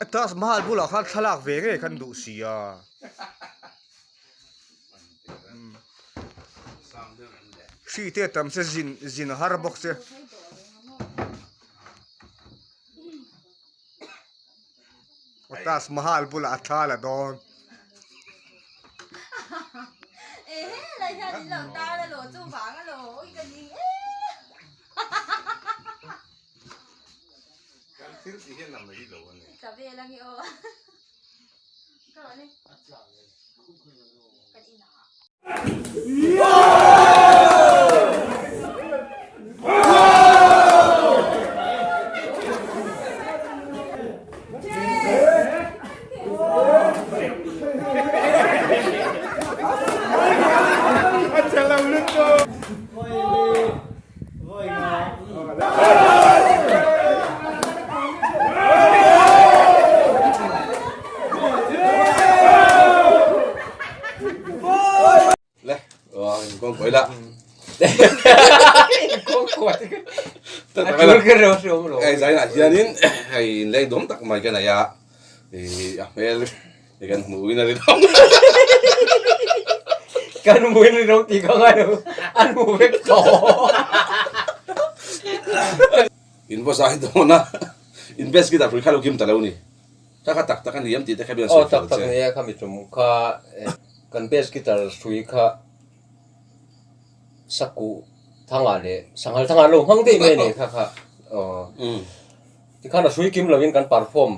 Taj Mahal bulah khan thlalak ve ngei khan duh si a. Hri te tam se zin zin a har bawk se. Taj Mahal bulah a thla la dawn. Le, kawng kawi la. Hei zainah hianin hei inleng dawm tak mai ka nei a, a hmel hi kan hmuhin a ri dawm. Kan hmuhin a ri dawm tih ka ngai lo, an hmu vek tawh. In va zai dawn a, in best guitar hrui kha lo kim ta lo ni. Kha kha tak tak a ni em tih te kha bian sawi fel che. Aw tak tak ni a, khami tum kha kan bass guitar hrui kha Sakuh thangah leh Sanghal thangah an lo hmang daih mai a ni kha kha. Aw tikhan a hrui kim lovin kan perform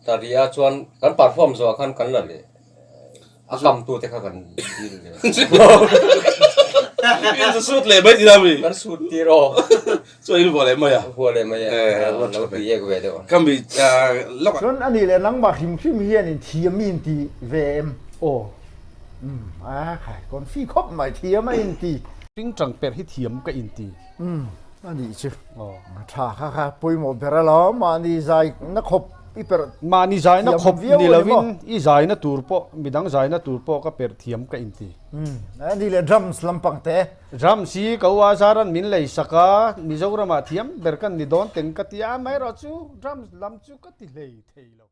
ta rih a chuan kan perform zawhah khan kan la leh a kam tu te kha kan dil leh. In chu sut leh mai tina mi? Kan sut tir aw. Chuan in vuah leh mai a. Vuah leh mai a. Lo ti ek ve deuh a. Ka mi lawk. Chuan a nih leh nangmah hrim hrim hian in thiam i inti ve em? Aw. Umm a khai kawn fi khawp mai thiam a inti. Tingtang per hi thiam ka inti. Umm a nih chu. Aw. Tha kha kha pawimawh ber alawm mahni zai na khawp i perh Mahni zai na khawp ni lovin i zai na tur pawh midang zai na tur pawh ka perh thiam ka inti. Umm a nih leh drums lampang te. Drums hi ka u Azaran min lei sak a, Mizoramah thiam ber kan ni dawn teng ka ti a, amaherawhchu drums lam chu ka ti hlei thei lo.